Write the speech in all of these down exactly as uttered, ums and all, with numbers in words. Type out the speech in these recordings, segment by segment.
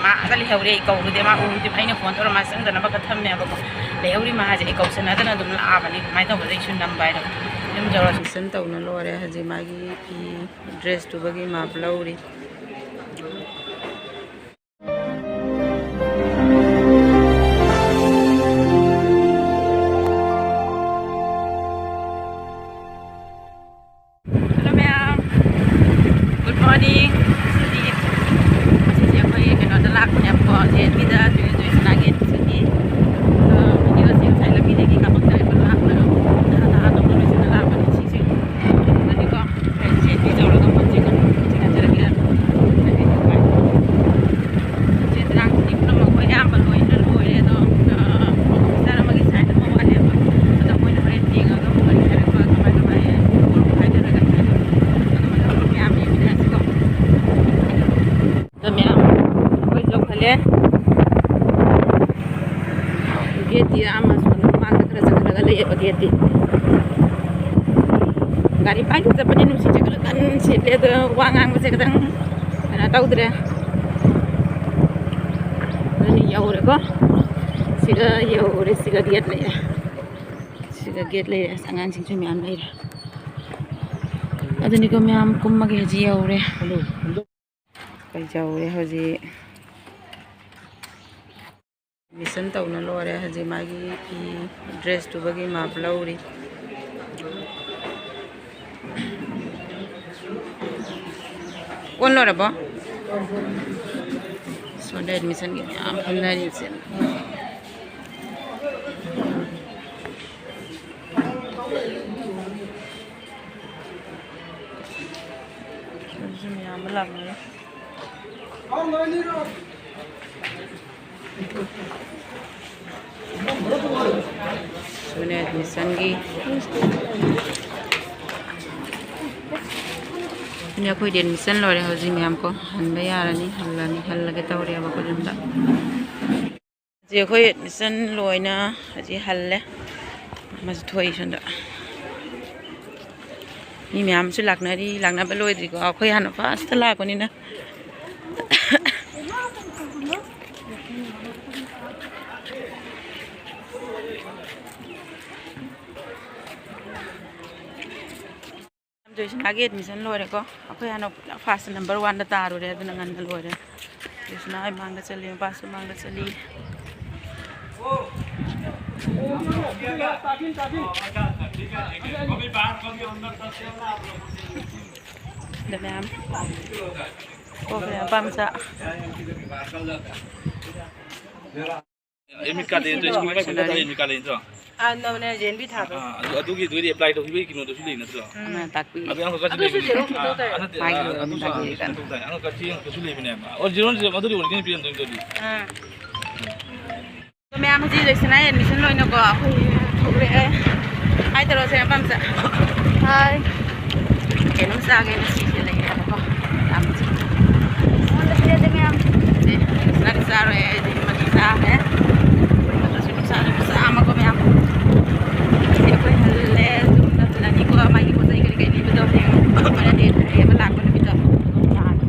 ꯃꯥꯒ ꯂꯩꯍꯧꯔꯦ, ꯑꯩ ꯀꯧꯔꯨꯗꯦ, ꯃꯥ ꯎꯔꯨꯗꯦ꯫ ꯑꯩꯅ ꯐꯣꯟ ꯇꯧꯔ ꯃꯥ ꯆꯪꯗꯅꯕꯒ ꯊꯝꯃꯦꯕꯀꯣ꯫ ꯂꯩꯍꯧꯔꯤ ꯃꯥ ꯍꯥꯏꯁꯦ ꯑꯩ ꯀꯧꯁꯟꯅꯗꯅ ꯑꯗꯨꯝ ꯂꯥꯛꯑꯕꯅꯤ꯫ ꯑꯗꯨꯃꯥꯏꯅ ꯇꯧꯕꯗ ꯑꯩꯁꯨ ꯅꯝꯕ ꯍꯥꯏꯗꯣ ꯑꯗꯨꯝ ꯌꯧꯔ admission ꯇꯧꯅ ꯂꯣꯏꯔꯦ꯫ ꯍꯧꯖꯤꯛ ꯃꯥꯒꯤ ꯐꯤ dress ꯇꯨꯕꯒꯤ ꯃꯥꯞ ꯂꯧꯔꯤ꯫ Hello ꯃꯌꯥꯝ, good morning꯫ ꯉꯁꯤꯗꯤ, ꯉꯁꯤꯁꯦ ꯑꯩꯈꯣꯏ ꯀꯩꯅꯣꯗ ꯂꯥꯛꯄꯅꯦꯕꯀꯣ, ꯖꯦ ꯑꯦꯟ ꯕꯤꯗ ꯇ꯭ꯋꯦꯟꯇꯤ ꯇ꯭ꯋꯦꯟꯇꯤ ꯅꯥꯏꯟꯒꯤ ꯑꯦꯗꯃꯤꯁꯟꯒꯤ, ꯑ, video ꯁꯦ ꯉꯁꯥꯏ ꯂꯝꯕꯤꯗꯒꯤ ꯀꯥꯞꯄꯛꯇ꯭ꯔꯦ, ꯑꯩꯈꯣꯏ ꯂꯥꯛꯄꯗꯣ ꯇꯍꯥ ꯇꯍꯥ ꯇꯧꯅ ꯂꯣꯏꯁꯤꯟꯅ ꯂꯥꯛꯄꯅꯦ ꯉꯁꯤꯁꯦ꯫ ꯑꯗꯨꯅꯤꯀꯣ, ꯖꯦ ꯑꯦꯟ ꯕꯤ ꯌꯧꯔꯒ ꯄꯣꯠ ꯆꯩ ꯈꯔ ꯂꯣꯏꯁꯤꯟꯅꯖꯔꯒꯦ꯫ ꯆꯦ ꯆꯦꯔꯥꯡꯁꯤꯗꯤ ꯄꯨꯝꯅꯃꯛ ꯑꯩꯈꯣꯏ ꯑꯌꯥꯝꯕ ꯂꯣꯏꯅ ꯂꯣꯏꯔꯦ꯫ ꯑꯗꯣ, ꯑ, ꯁꯤꯁꯇꯔ ꯑꯃꯒꯤ ꯁꯥꯏꯟ ꯑꯃ ꯋꯥꯠꯂꯦꯕ꯫ ꯑꯗꯣ ꯃꯣꯏꯅ ꯍꯣꯔꯦꯟ ꯌꯦꯡꯉꯒ ꯑꯃꯨꯛ ꯀꯔꯤ ꯍꯥꯏꯔꯛꯄ, ꯀꯃꯥꯏ ꯀꯃꯥꯏ ꯒ꯭ꯔꯨꯞ ꯈꯥꯏꯗꯣꯛꯅꯔꯒ ꯍꯥꯏꯗꯣꯛ-, ꯑꯗꯣ ꯃꯊꯪ ꯒ꯭ꯔꯨꯞ ꯃꯌꯥꯝ ꯌꯦꯡꯃꯤꯟꯅꯔꯁꯤꯀꯣ꯫ ꯑꯗꯣ ꯃꯌꯥꯝ ꯑꯩꯈꯣꯏ ꯌꯧꯍꯜꯂꯦ꯫ ꯒꯦꯠꯇꯤ ꯑꯥ ꯃꯁꯣꯟ ꯃꯃꯥꯡꯗ ꯈꯔ ꯆꯪꯍꯜꯂꯒ ꯂꯩꯌꯦꯕ ꯒꯦꯠꯇꯤ꯫ ꯒꯥꯔꯤ ꯄꯥꯏꯅ ꯆꯠꯄꯅꯦ, ꯅꯨꯡꯁꯤꯠꯁꯦ ꯈꯔ ꯀꯟꯅ ꯁꯤꯠꯂꯦ, ꯑꯗꯣ ꯋꯥ ꯉꯥꯡꯕꯁꯦ ꯈꯤꯇꯪ ꯀꯩꯅꯣ ꯇꯧꯗ꯭ꯔꯦ꯫ ꯑꯗꯨꯅ ꯌꯧꯔꯦꯀꯣ꯫ ꯁꯤꯒ ꯌꯧꯔꯦ, ꯁꯤꯒ ꯒꯦꯠ ꯂꯩꯔꯦ꯫ ꯁꯤꯒ ꯒꯦꯠ ꯂꯩꯔꯦ꯫ ꯑꯁ, ꯑꯉꯥꯡꯁꯤꯡꯁꯨ ꯃꯌꯥꯝ ꯂꯩꯔꯦ꯫ ꯑꯗꯨꯅꯤꯀꯣ ꯃꯌꯥꯝ, ꯀꯨꯝꯃꯒꯦ, ꯍꯧꯖꯤꯛ ꯌꯧꯔꯦ꯫ ꯑꯩꯈꯣꯏ ꯌꯧꯔꯦ ꯍꯧꯖꯤꯛ꯫ Admission ꯇꯧꯅ ꯂꯣꯏꯔꯦ꯫ ꯍꯧꯖꯤꯛ ꯃꯥꯒꯤ ꯐꯤ dress ꯇꯨꯕꯒꯤ ꯃꯥꯞ ꯂꯧꯔꯤ꯫ ꯑꯣꯟ ꯂꯣꯏꯔꯕꯣ? ꯁꯣꯝꯗ admission ꯒꯤ ꯃꯌꯥꯝ ꯐꯝꯅꯔꯤꯁꯦ꯫ ꯑꯗꯨꯁꯨ ꯃꯌꯥꯝ ꯑꯃ ꯂꯥꯛꯅꯔꯦ꯫ ꯁꯤꯅꯦ admission ꯒꯤ꯫ ꯑꯗꯨꯅꯦ ꯑꯩꯈꯣꯏꯗꯤ admission ꯂꯣꯏꯔꯦ ꯍꯧꯖꯤꯛ ꯃꯌꯥꯝ ꯀꯣ꯫ ꯍꯟꯕ ꯌꯥꯔꯅꯤ, ꯍꯜꯂꯅꯤ, ꯍꯜꯂꯒꯦ ꯇꯧꯔꯦꯕ ꯑꯩꯈꯣꯏ ꯌꯨꯝꯗ꯫ ꯍꯧꯖꯤꯛ ꯑꯩꯈꯣꯏ admission ꯂꯣꯏꯅ ꯍꯧꯖꯤꯛ ꯍꯜꯂꯦ꯫ ꯑꯃꯁꯨ ꯊꯣꯛꯏ ꯁꯣꯝꯗ꯫ ꯃꯤ ꯃꯌꯥꯝꯁꯨ ꯂꯥꯛꯅꯔꯤ, ꯂꯥꯛꯅꯕ ꯂꯣꯏꯗ꯭ꯔꯤꯀꯣ꯫ ꯑꯩꯈꯣꯏ ꯍꯥꯟꯅ first ꯂꯥꯛꯄꯅꯤꯅ꯫ ꯖꯣꯏꯁꯅꯥꯒꯤ ꯑꯦꯗꯃꯤꯁꯟ ꯂꯣꯏꯔꯦꯀꯣ꯫ ꯑꯩꯈꯣꯏ ꯍꯥꯟꯅ ꯐꯥꯔꯁ ꯅꯝꯕꯔ ꯋꯥꯟꯗ ꯇꯥꯔꯨꯔꯦ, ꯑꯗꯨꯅ ꯉꯟꯅ ꯂꯣꯏꯔꯦ꯫ ꯖꯣꯏꯁꯅꯥ ꯃꯥꯡꯗ ꯆꯠꯂꯤ, ꯃꯄꯥꯁꯨ ꯃꯥꯡꯗ ꯆꯠꯂꯤ꯫ ꯑꯗ ꯃꯌꯥꯝ ꯀꯣ ꯃꯌꯥꯝ ꯄꯥꯝꯆꯥ꯫ ꯑꯦꯗꯃꯤꯠ ꯀꯥꯔꯗ ꯂꯩ ꯅꯠꯇ꯭ꯔꯣ? ꯁ꯭ꯀꯨꯜꯒꯤ ꯃꯥꯏ ꯄꯩꯈꯥ ꯊꯥꯕ ꯑꯦꯗꯃꯤꯠ ꯀꯥꯔꯗ ꯂꯩ ꯅꯠꯇ꯭ꯔꯣ? ꯑꯥ, ꯅꯧꯅ ꯖꯦ ꯑꯦꯟ ꯚꯤ ꯊꯥꯗꯣ꯫ ꯑꯥ, ꯑꯗꯨ, ꯑꯗꯨꯒꯤ ꯑꯗꯨꯗꯤ ꯑꯦꯄ꯭ꯂꯥꯏ ꯇꯧꯈꯤꯕꯒꯤ ꯀꯩꯅꯣꯗꯨꯁꯨ ꯂꯩ ꯅꯠꯇ꯭ꯔꯣ? ꯑꯃ ꯇꯥꯛꯄꯤ꯫ ꯑꯗꯨ ꯌꯥꯝ ꯀꯛꯆꯤꯡ ꯑꯗꯨꯁꯨ ꯂꯩꯕꯅꯦ꯫ ꯖꯦꯔꯣꯛꯁ ꯐꯣꯇꯣ ꯇꯧꯋꯦ꯫ ꯑꯥ, ꯅꯠꯇꯦ, ꯃꯥꯒꯤ ꯑꯥ, ꯑꯗꯨꯁꯨ ꯃꯥꯒꯤ ꯑꯥ, ꯀꯩꯅꯣ꯫ ꯇꯧ ꯇꯥꯏ꯫ ꯑꯉꯥꯡ ꯀꯛꯆꯤꯡ ꯑꯃꯁꯨ ꯂꯩꯕꯅꯦꯕ꯫ ꯑꯣꯔꯤꯖꯤꯅꯦꯜꯁꯦ ꯃꯗꯨꯗꯤ ꯑꯣꯔꯤꯖꯤꯅꯦꯜ ꯄꯤꯔꯝꯗꯣꯏꯅꯤ ꯑꯗꯨꯗꯤ꯫ ꯑꯥ꯫ ꯑꯗꯣ ꯃꯌꯥꯝ ꯍꯧꯖꯤꯛ ꯖꯣꯏꯁꯅꯥ ꯑꯦꯗꯃꯤꯁꯟ ꯂꯣꯏꯅꯀꯣ ꯑꯩꯈꯣꯏ ꯊꯣꯛꯂꯛꯑꯦ꯫ ꯍꯥꯏ ꯇꯧꯔꯣꯁꯦ, ꯃꯄꯥꯝꯆꯥ꯫ ꯍꯥꯏ꯫ ꯀꯩꯅꯣꯝ ꯆꯥꯒꯦꯅ ꯁꯤꯁꯦ ꯂꯩꯔꯦꯕꯀꯣ꯫ ꯌꯥꯝ ꯆꯤꯛ-, ꯑꯩꯉꯣꯟꯗ ꯄꯤꯔꯗꯤ ꯃꯌꯥꯝ꯫ ꯁꯦ, ꯖꯣꯏꯁꯅꯥꯗꯤ ꯆꯥꯔꯣꯏ, ꯑꯩꯗꯤ ꯃꯅꯤ ꯆꯥꯈ꯭ꯔꯦ꯫ ꯑꯗꯨꯁꯨ ꯅꯨꯡꯁꯥ ꯅꯨꯡꯁꯥ ꯑꯃꯀꯣ ꯃꯌꯥꯝ꯫ ꯁꯤ ꯑꯩꯈꯣꯏ ꯍꯜꯂꯦ, ꯑꯗꯨꯝ ꯅꯠꯇ꯭ꯔꯅꯤꯀꯣ, ꯃꯥꯒꯤ ꯄꯣꯠ ꯆꯩ ꯀꯔꯤ ꯀꯔꯤ ꯂꯩꯕꯗꯣ꯫ ꯍꯣꯔꯦꯟꯗꯤ ꯍꯌꯦꯡ ꯂꯥꯛꯄ ꯅꯨꯃꯤꯠꯇꯣ ꯑꯗꯨꯝ ꯂꯥꯛꯑꯅꯤ꯫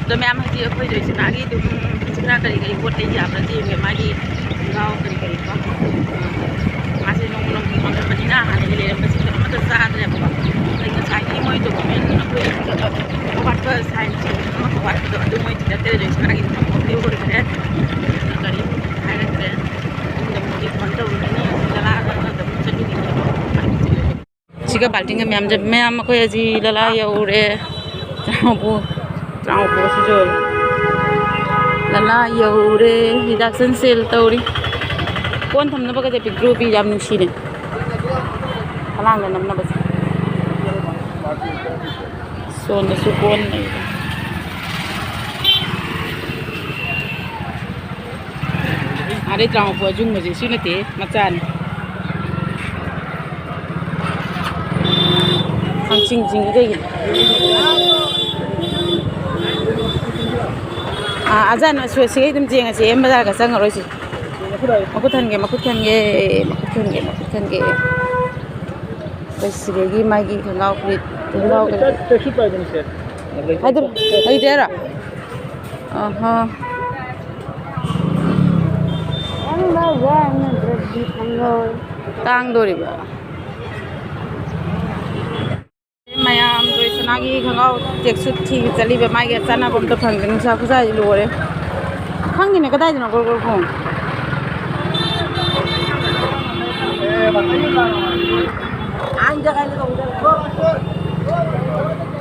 ꯑꯗꯣ ꯃꯌꯥꯝ ꯍꯧꯖꯤꯛ ꯑꯩꯈꯣꯏ ꯖꯣꯏꯁꯅꯥꯒꯤ ꯑꯗꯨꯝ ꯖꯣꯏꯁꯅꯥ ꯀꯔꯤ ꯀꯔꯤ ꯄꯣꯠ ꯂꯩ ꯌꯥꯕ꯭ꯔꯥ ꯌꯦꯡꯒꯦ꯫ ꯃꯥꯒꯤ ꯈꯣꯡꯒ꯭ꯔꯥꯎ ꯀꯔꯤ ꯀꯔꯤꯀꯣ꯫ ꯃꯥꯁꯦ ꯅꯣꯡꯃ ꯅꯣꯡꯃꯒꯤ ꯄꯥꯡꯒꯠꯄꯅꯤꯅ ꯍꯥꯟꯅꯗꯤ ꯂꯩꯔꯝꯕꯁꯤꯡꯗꯣ ꯑꯃꯠꯇ ꯆꯥꯗ꯭ꯔꯦꯕꯀꯣ꯫ ꯑꯗꯩ ꯉꯁꯥꯏꯒꯤ ꯃꯣꯏ ꯗꯣꯀꯨꯃꯦꯟ ꯑꯩꯈꯣꯏ ꯑꯋꯥꯠꯄ ꯁꯥꯏꯟ ꯑꯃ ꯑꯋꯥꯠꯄꯗꯣ ꯑꯗꯨ ꯃꯣꯏ ꯊꯤꯔꯛꯇ꯭ꯔꯦ꯫ ꯖꯣꯏꯁꯅꯥꯒꯤ ꯊꯝꯃꯣꯛꯇꯤ ꯑꯣꯏꯈ꯭ꯔꯦ꯫ ꯀꯔꯤ ꯍꯥꯏꯔꯛꯇ꯭ꯔꯦ꯫ ꯑꯗꯨꯗ ꯃꯣꯏꯗꯤ ꯐꯣꯟ ꯇꯧꯔꯨꯔꯅꯤ꯫ ꯑꯗꯨ ꯆꯠꯂꯛꯑꯒ ꯑꯗꯨꯝ ꯆꯠꯂꯨꯈꯤꯅꯦꯕ꯫ ꯁꯤꯒ ꯕꯥꯜꯇꯤꯟꯒ ꯃꯌꯥꯝꯁꯦ, ꯃꯌꯥꯝ ꯑꯩꯈꯣꯏ ꯍꯧꯖꯤꯛ ꯂꯂꯥ ꯌꯧꯔꯦ꯫ ꯇꯔꯥꯃꯉꯥ, ꯇꯔꯥꯃꯉꯥ ꯁꯤꯁꯨ ꯂꯂꯥ ꯌꯧꯔꯦ꯫ ꯍꯤꯗꯥꯛ ꯆꯟ ꯁꯦꯜ ꯇꯧꯔꯤ꯫ ꯀꯣꯟ ꯊꯝꯅꯕꯒꯁꯦ ꯄꯤꯛꯇ꯭ꯔꯨ ꯄꯤ, ꯌꯥꯝ ꯅꯨꯡꯁꯤꯔꯦ꯫ ꯐꯂꯥꯡꯗ ꯅꯝꯅꯕꯁꯦ꯫ ꯁꯣꯝꯗꯁꯨ ꯀꯣꯟ ꯂꯩꯔꯦ꯫ ꯑꯥꯗꯩ ꯇꯔꯥꯃꯥꯄꯜ ꯑꯖꯨꯡꯕꯁꯦ ꯁꯤ ꯅꯠꯇꯦ, ꯃꯆꯥꯅꯤ꯫ ꯍꯪꯆꯤꯡ ꯆꯤꯡꯉꯤ ꯀꯩꯒꯤꯅꯣ? ꯑꯥ, ꯑꯖꯥꯟ ꯃꯆꯨ ꯑꯁꯤꯒꯩ ꯑꯗꯨꯝ ꯌꯦꯡꯉꯁꯤ, ꯑꯦꯝ ꯕꯖꯥꯔꯒ ꯆꯪꯉꯔꯣꯏꯁꯤ꯫ ꯃꯈꯨꯠ ꯍꯟꯒꯦ, ꯃꯈꯨꯠ ꯍꯟꯒꯦ, ꯃꯈꯨꯠ ꯍꯟꯒꯦ, ꯃꯈꯨꯠ ꯍꯟꯒꯦ꯫ ꯑꯩꯈꯣꯏ ꯁꯤꯗꯒꯤ ꯃꯥꯒꯤ ꯈꯣꯡꯒ꯭ꯔꯥꯎ ꯐꯨꯔꯤꯠ, ꯈꯣꯡꯒ꯭ꯔꯥꯎ ꯀꯩꯀꯩ꯫ ꯍꯥꯏꯗꯣ, ꯂꯩꯇꯦ ꯍꯥꯏꯔꯣ? ꯑꯍꯥ꯫ ꯇꯥꯡꯗꯣꯔꯤꯕ꯫ ꯃꯌꯥꯝ ꯖꯣꯏꯁꯅꯥꯒꯤ ꯈꯣꯡꯒ꯭ꯔꯥꯎ tracksuit ꯊꯤꯕ ꯆꯠꯂꯤꯕ, ꯃꯥꯒꯤ ꯆꯥꯅꯕ ꯑꯝꯇ ꯐꯪꯗꯦ꯫ ꯅꯨꯡꯁꯥ ꯈꯨꯁꯥꯁꯤ ꯂꯣꯏꯔꯦ꯫ ꯈꯪꯗꯦꯅꯦ ꯀꯗꯥꯏꯗꯅꯣ ꯒꯣꯜ ꯒꯣꯜ ꯈꯣꯡ꯫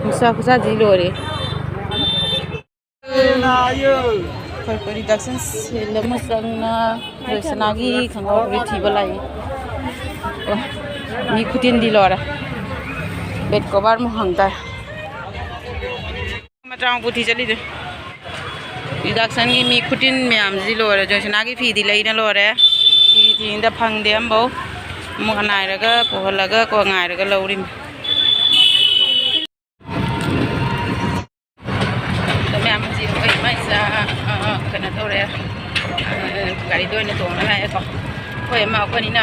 ꯅꯨꯡꯁꯥ ꯈꯨꯁꯥꯁꯤ ꯂꯣꯏꯔꯦ꯫ ꯑꯩꯈꯣꯏ reduction sale ꯑꯃ ꯆꯪꯅ ꯖꯣꯏꯁꯅꯥꯒꯤ ꯈꯣꯡꯒ꯭ꯔꯥꯎ ꯐꯨꯔꯤꯠ ꯊꯤꯕ ꯂꯥꯛꯏ꯫ ꯑꯣ, ꯃꯤ ꯈꯨꯇꯤꯟꯗꯤ ꯂꯣꯏꯔꯦ꯫ Bed cover ꯑꯃꯨꯛ ꯍꯪ ꯇꯥꯔꯦ꯫ ꯃꯆꯥ ꯃꯄꯨ ꯊꯤ ꯆꯠꯂꯤꯁꯦ꯫ Reductionꯒꯤ ꯃꯤ ꯈꯨꯇꯤꯟ ꯃꯌꯥꯝꯁꯤꯗꯤ ꯂꯣꯏꯔꯦ꯫ ꯖꯣꯏꯁꯅꯥꯒꯤ ꯐꯤꯗꯤ ꯂꯩꯅ ꯂꯣꯏꯔꯦ꯫ ꯐꯤ ꯊꯤꯅ ꯐꯪꯗꯦ ꯑꯝꯐꯧ꯫ ꯑꯃꯨꯛ ꯉꯥꯏꯔꯒ ꯄꯨꯍꯜꯂꯒ ꯀꯣ ꯉꯥꯏꯔꯒ ꯂꯧꯔꯤꯃꯤ꯫ ꯑꯗꯣ ꯃꯌꯥꯝ ꯍꯧꯖꯤꯛ ꯑꯩꯈꯣꯏ ꯏꯃꯥ ꯏꯆꯥ, ꯑ, ꯑ, ꯀꯩꯅꯣ ꯇꯧꯔꯦ꯫ ꯑ, ꯒꯥꯔꯤꯗ ꯑꯣꯏꯅ ꯇꯣꯡꯉ ꯂꯥꯛꯑꯦꯀꯣ꯫ ꯑꯩꯈꯣꯏ ꯑꯃ ꯑꯩꯈꯣꯏꯅꯤꯅ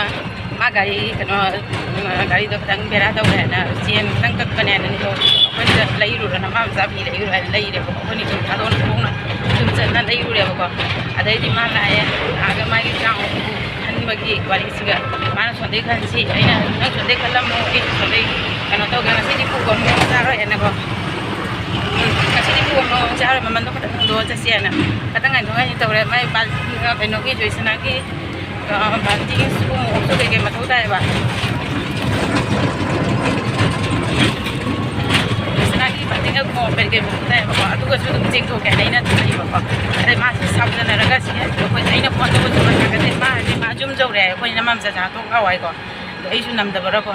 ꯃꯥ ꯒꯥꯔꯤ ꯀꯩꯅꯣ, ꯎꯝ, ꯒꯥꯔꯤꯗꯣ ꯈꯤꯇꯪ ꯕꯦꯔꯥ ꯇꯧꯔꯦ ꯍꯥꯏꯅ chain ꯈꯤꯇꯪ ꯀꯛꯄꯅꯦ ꯍꯥꯏꯅ ꯑꯩꯈꯣꯏꯗ ꯂꯩꯔꯨꯔꯣꯅ ꯃꯥ ꯃꯆꯥ ꯐꯤ ꯂꯩꯔꯨꯔꯣ ꯍꯥꯏꯅ ꯂꯩꯔꯦꯕꯀꯣ꯫ ꯑꯩꯈꯣꯏꯅꯤ ꯑꯗꯨꯝ ꯊꯥꯗꯣꯛꯅ ꯈꯣꯡꯅ ꯑꯗꯨꯝ ꯆꯠꯅ ꯂꯩꯔꯨꯔꯦꯕꯀꯣ꯫ ꯑꯗꯩꯗꯤ ꯃꯥ ꯂꯥꯛꯑꯦ, ꯂꯥꯛꯑꯒ ꯃꯥꯒꯤ ꯆꯥ ꯑꯃꯨꯛ ꯈꯟꯕꯒꯤ ꯋꯥꯔꯤꯁꯤꯒ ꯃꯥꯅ ꯁꯣꯝꯗꯩ ꯈꯟꯁꯤ, ꯑꯩꯅ ꯅꯪ ꯁꯣꯝꯗꯩ ꯈꯜꯂꯝꯃꯣ, ꯑꯩ ꯁꯣꯝꯗꯩ ꯀꯩꯅꯣ ꯇꯧꯒꯦ, ꯉꯁꯤꯗꯤ ꯄꯨꯕ ꯑꯃꯨꯛ ꯆꯥꯔꯣꯏ ꯍꯥꯏꯅꯀꯣ꯫ ꯎꯝ, ꯉꯁꯤꯗꯤ ꯄꯨꯕ ꯑꯃꯨꯛ ꯆꯥꯔꯣꯏ, ꯃꯃꯟꯗꯣ ꯈꯤꯇꯪ ꯍꯟꯗꯣꯛꯑ ꯆꯠꯁꯤ ꯍꯥꯏꯅ ꯈꯤꯇꯪ ꯍꯟꯗꯣꯛ ꯍꯟꯖꯤꯟ ꯇꯧꯔꯦ꯫ ꯃꯥꯏ ꯕꯥ-, ꯀꯩꯅꯣꯒꯤ ꯖꯣꯏꯁꯅꯥꯒꯤ, ꯑ, ꯕꯥꯜꯇꯤꯟ ꯁꯨꯝ ꯑꯣꯛꯁꯨ ꯀꯩꯀꯩ ꯃꯊꯧ ꯇꯥꯏꯌꯦꯕ꯫ ꯖꯣꯏꯁꯅꯥꯒꯤ ꯕꯥꯜꯇꯤꯟꯒ ꯈꯣꯝ ꯀꯩꯀꯩ ꯃꯊꯧ ꯇꯥꯏꯌꯦꯕꯀꯣ꯫ ꯑꯗꯨꯒꯁꯨ ꯑꯗꯨꯝ ꯆꯦꯡꯊꯣꯛꯀꯦ ꯍꯥꯏꯅ ꯑꯩꯅ ꯊꯝꯃꯤꯕꯀꯣ꯫ ꯑꯗꯩ ꯃꯥꯁꯤ ꯁꯥꯎꯖꯅꯔꯒ ꯁꯤ ꯑꯩꯈꯣꯏ ꯑꯩꯅ ꯐꯣꯟ ꯇꯧꯕꯁꯨ ꯄꯥꯏꯈꯠꯇꯦ꯫ ꯃꯥ ꯍꯥꯏꯗꯤ ꯃꯥ ꯌꯨꯝ ꯌꯧꯔꯦ ꯍꯥꯏ꯫ ꯑꯩꯈꯣꯏꯅ ꯃꯥ ꯃꯆꯥ ꯆꯥ ꯊꯣꯛ ꯂꯥꯛꯑꯣ ꯍꯥꯏꯀꯣ꯫ ꯑꯗꯣ ꯑꯩꯁꯨ ꯅꯝꯗꯕ꯭ꯔꯥꯀꯣ꯫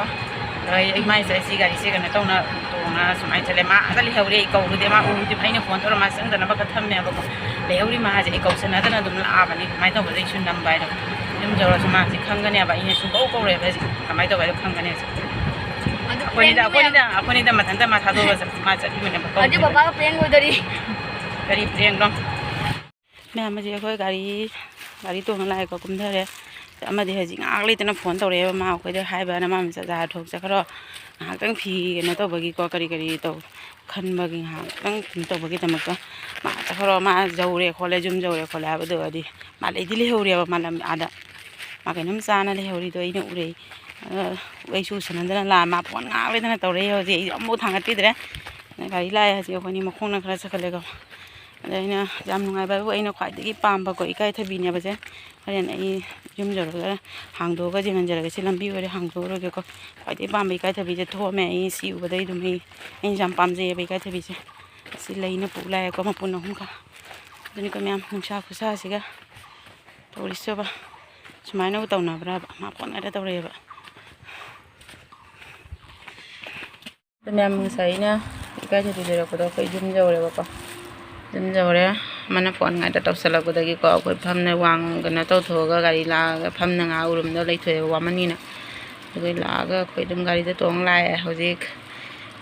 ꯑꯗꯣ ꯑꯩ ꯏꯃꯥ ꯏꯆꯥ ꯏꯆꯦ ꯒꯥꯔꯤꯁꯦ ꯀꯩꯅꯣ ꯇꯧꯅ ꯇꯣꯡꯉ ꯁꯨꯃꯥꯏꯅ ꯆꯠꯂꯦ꯫ ꯃꯥ ꯑꯥꯗ ꯂꯩꯍꯧꯔꯦ, ꯑꯩ ꯀꯧꯔꯨꯗꯦ꯫ ꯃꯥ ꯎꯔꯨꯗꯦ꯫ ꯑꯩꯅ ꯐꯣꯟ ꯇꯧꯔ ꯃꯥ ꯆꯪꯗꯅꯕꯒ ꯊꯝꯃꯦꯕꯀꯣ꯫ ꯂꯩꯍꯧꯔꯤ ꯃꯥꯁꯦ ꯑꯩ ꯀꯧꯁꯟꯅꯗꯅ ꯑꯗꯨꯝ ꯂꯥꯛꯑꯕꯅꯤ꯫ ꯑꯗꯨꯃꯥꯏꯅ ꯇꯧꯕꯗ ꯑꯩꯁꯨ ꯅꯝꯕ ꯍꯥꯏꯗꯣ꯫ ꯌꯨꯝ ꯌꯧꯔꯁꯨ ꯃꯥꯁꯦ ꯈꯪꯒꯅꯦꯕ꯫ ꯑꯩꯅ ꯁꯨꯡꯀꯧ ꯀꯧꯔꯣꯏꯕ ꯍꯧꯖꯤꯛ꯫ ꯀꯃꯥꯏꯅ ꯇꯧꯕ ꯍꯥꯏꯗꯣ ꯈꯪꯒꯅꯤ ꯍꯧꯖꯤꯛ꯫ ꯑꯗꯨ ꯑꯩꯈꯣꯏꯅꯤꯗ, prank ꯑꯩꯈꯣꯏꯅꯤꯗ, ꯑꯩꯈꯣꯏꯅꯤꯗ ꯃꯊꯟꯇ ꯃꯥ ꯊꯥꯗꯣꯛꯑꯒ ꯆꯠ-, ꯃꯥ ꯆꯠꯈꯤꯕꯅꯦꯕ꯫ ꯑꯗꯨ ꯀꯧꯗꯦꯕ꯫ ꯄꯄꯥꯒ prank ꯑꯣꯏꯗꯣꯔꯤ꯫ ꯀꯔꯤ prankꯅꯣ? ꯃꯌꯥꯝ ꯍꯧꯖꯤꯛ ꯑꯩꯈꯣꯏ ꯒꯥꯔꯤ, ꯒꯥꯔꯤ ꯇꯣꯡꯉ ꯂꯥꯛꯑꯦꯀꯣ, ꯀꯨꯝꯊꯔꯦ꯫ ꯑꯃꯗꯤ ꯍꯧꯖꯤꯛ ꯉꯥꯏꯍꯥꯛ ꯂꯩꯇꯅ ꯐꯣꯟ ꯇꯧꯔꯛꯑꯦꯕ, ꯃꯥ ꯑꯩꯈꯣꯏꯗ ꯍꯥꯏꯕꯅ, "ꯃꯥ ꯃꯆꯥ ꯊꯣꯛ ꯆꯠꯈ꯭ꯔꯣ, ꯉꯥꯏꯍꯥꯛꯇꯪ ꯐꯤ ꯀꯩꯅꯣ ꯇꯧꯕꯒꯤꯀꯣ, ꯀꯔꯤ ꯀꯔꯤ ꯇꯧ ꯈꯟꯕꯒꯤ ꯉꯥꯏꯍꯥꯛꯇꯪ ꯀꯩꯅꯣ ꯇꯧꯕꯒꯤꯗꯃꯛꯇ ꯃꯥ ꯆꯠꯈ꯭ꯔꯣ, ꯃꯥ ꯌꯧꯔꯦ ꯈꯣꯠꯂꯦ, ꯌꯨꯝ ꯌꯧꯔꯦ ꯈꯣꯠꯂꯦ ꯍꯥꯏꯕꯗꯨ ꯑꯣꯏꯔꯗꯤ ꯃꯥ ꯂꯩꯗꯤ ꯂꯩꯍꯧꯔꯦꯕ, ꯃꯥ ꯂꯝ ꯑꯥꯗ ꯃꯥ ꯀꯩꯅꯣꯝ ꯆꯥꯅ ꯂꯩꯍꯧꯔꯤꯗꯣ ꯑꯩꯅ ꯎꯔꯦ꯫ ꯑꯗ ꯑꯩꯁꯨ ꯎꯁꯟꯅꯗꯅ ꯂꯥꯛ-, ꯃꯥ ꯐꯣꯟ ꯉꯥꯏꯍꯥꯛ ꯂꯩꯗꯅ ꯇꯧꯔꯛꯏ꯫ ꯍꯧꯖꯤꯛ ꯑꯩ ꯑꯃꯨꯛ ꯊꯥꯡꯒꯠꯄꯤꯗ꯭ꯔꯦ꯫ ꯑꯗ ꯒꯥꯔꯤ ꯂꯥꯛꯑꯦ ꯍꯧꯖꯤꯛ ꯑꯩꯈꯣꯏꯅꯤ ꯃꯈꯣꯡꯅ ꯈꯔ ꯆꯠꯈꯠꯂꯦꯀꯣ꯫ ꯑꯗ ꯑꯩꯅ ꯌꯥꯝ ꯅꯨꯡꯉꯥꯏꯕ ꯍꯥꯏꯕꯨ ꯑꯩꯅ ꯈ꯭ꯋꯥꯏꯗꯒꯤ ꯄꯥꯝꯕꯀꯣ ꯏꯀꯥꯏꯊꯕꯤꯅꯦꯕꯁꯦ꯫ ꯍꯣꯔꯦꯟ ꯑꯩ ꯌꯨꯝ ꯌꯧꯔꯒ ꯍꯥꯡꯗꯣꯛꯑꯒ ꯌꯦꯡꯍꯟꯖꯔꯒꯦ꯫ ꯁꯤ ꯂꯝꯕꯤ ꯑꯣꯏꯔꯦ, ꯍꯥꯡꯗꯣꯛꯎꯔꯒꯦꯀꯣ꯫ ꯈ꯭ꯋꯥꯏꯗꯒꯤ ꯄꯥꯝꯕ ꯏꯀꯥꯏꯊꯕꯤꯁꯦ ꯊꯣꯛꯑꯝꯃꯦ꯫ ꯑꯩ ꯁꯤ ꯎꯕꯗꯩ ꯑꯗꯨꯝ ꯑꯩ, ꯑꯩꯅ ꯌꯥꯝ ꯄꯥꯝꯖꯩꯌꯦꯕ ꯏꯀꯥꯏꯊꯕꯤꯁꯦ꯫ ꯁꯤ ꯂꯩꯅ ꯄꯨ ꯂꯥꯛꯑꯦꯀꯣ, ꯃꯄꯨꯟ ꯑꯍꯨꯝꯒ꯫ ꯑꯗꯨꯅꯤꯀꯣ ꯃꯌꯥꯝ, ꯅꯨꯡꯁꯥ ꯈꯨꯁꯥꯁꯤꯒ ꯇꯧꯔꯤꯁꯤꯕ꯫ ꯁꯨꯃꯥꯏꯅꯕꯨ ꯇꯧꯅꯕ꯭ꯔꯕ? ꯃꯥ ꯐꯣꯟ ꯉꯥꯛꯇ ꯇꯧꯔꯛꯑꯦꯕ꯫ ꯑꯗꯨ ꯃꯌꯥꯝ, ꯉꯁꯥꯏ ꯑꯩꯅ ꯏꯀꯥꯏꯊꯕꯤ ꯂꯩꯔꯛꯄꯗꯣ ꯑꯩꯈꯣꯏ ꯌꯨꯝ ꯌꯧꯔꯦꯕꯀꯣ꯫ ꯌꯨꯝ ꯌꯧꯔꯦ꯫ ꯃꯥꯅ ꯐꯣꯟ ꯉꯥꯛꯇ ꯇꯧꯁꯜꯂꯛꯄꯗꯒꯤꯀꯣ ꯑꯩꯈꯣꯏ ꯐꯝꯅ ꯋꯥꯡ ꯀꯩꯅꯣ ꯇꯧꯊꯣꯛꯑꯒ ꯒꯥꯔꯤ ꯂꯥꯛꯑꯒ ꯐꯝꯅ ꯉꯥꯏꯍꯥꯛ ꯎꯔꯨꯝꯗ ꯂꯩꯊꯣꯛꯑꯦꯕ, ꯋꯥꯃꯟꯅꯤꯅ꯫ ꯑꯗꯨꯒ ꯂꯥꯛꯑꯒ ꯑꯩꯈꯣꯏ ꯑꯗꯨꯝ ꯒꯥꯔꯤꯗ ꯇꯣꯡ ꯂꯥꯛꯑꯦ꯫ ꯍꯧꯖꯤꯛ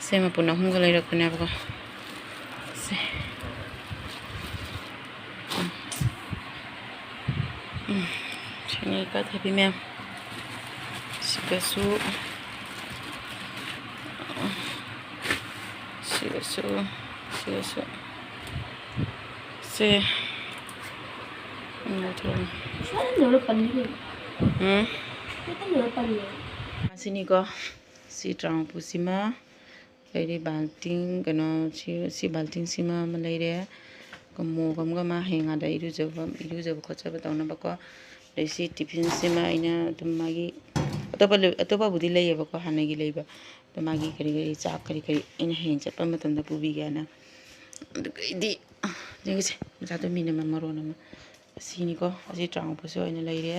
ꯁꯦ ꯃꯄꯨꯟ ꯑꯍꯨꯝꯒ ꯂꯩꯔꯛꯄꯅꯦꯕꯀꯣ꯫ ꯁꯦ꯫ ꯎꯝ꯫ ꯎꯝ꯫ ꯁꯤꯅꯤ ꯏꯀꯥꯏꯊꯕꯤ ꯃꯌꯥꯝ꯫ ꯁꯤꯒꯁꯨ꯫ ꯁꯤꯒꯁꯨ꯫ ꯁꯤꯒꯁꯨ꯫ ꯁꯦ꯫ ꯎꯝ, ꯂꯧꯊꯣꯛꯑꯣ꯫ ꯎꯝ꯫ ꯑꯁꯤꯅꯤꯀꯣ꯫ ꯁꯤ ꯇ꯭ꯔꯥꯎꯄꯨꯁꯤꯃ ꯂꯩꯔꯦ, ꯕꯥꯜꯇꯤꯟ, ꯀꯩꯅꯣ, ꯁꯤ, ꯁꯤ ꯕꯥꯜꯇꯤꯟꯁꯤꯃ ꯑꯃ ꯂꯩꯔꯦ꯫ ꯃꯣꯞ ꯑꯃꯒ ꯃꯥ ꯍꯌꯦꯡ ꯑꯥꯗ ꯏꯔꯨꯖꯕ, ꯏꯔꯨꯖꯕ ꯈꯣꯠꯆꯕ ꯇꯧꯅꯕꯀꯣ꯫ ꯑꯗꯩ ꯁꯤ ꯇꯤꯐꯤꯟꯁꯤꯃ ꯑꯩꯅ ꯑꯗꯨꯝ ꯃꯥꯒꯤ ꯑꯇꯣꯞꯄ ꯂꯩ-, ꯑꯇꯣꯞꯄꯕꯨꯗꯤ ꯂꯩꯌꯦꯕꯀꯣ, ꯍꯥꯟꯅꯒꯤ ꯂꯩꯕ꯫ ꯑꯗꯣ ꯃꯥꯒꯤ ꯀꯔꯤ ꯀꯔꯤ ꯆꯥꯛ ꯀꯔꯤ ꯀꯔꯤ ꯑꯩꯅ ꯍꯌꯦꯡ ꯆꯠꯄ ꯃꯇꯝꯗ ꯄꯨꯕꯤꯒꯦꯅ꯫ ꯑꯗꯨꯒꯩꯗꯤ ꯌꯦꯡꯉꯁꯦ, ꯃꯆꯥꯗꯣ ꯃꯤꯅ ꯃꯔꯣꯟ ꯑꯃ꯫ ꯑꯁꯤꯅꯤꯀꯣ, ꯑꯁꯤ ꯇ꯭ꯔꯥꯎꯄꯨꯁꯨ ꯑꯣꯏꯅ ꯂꯩꯔꯦ꯫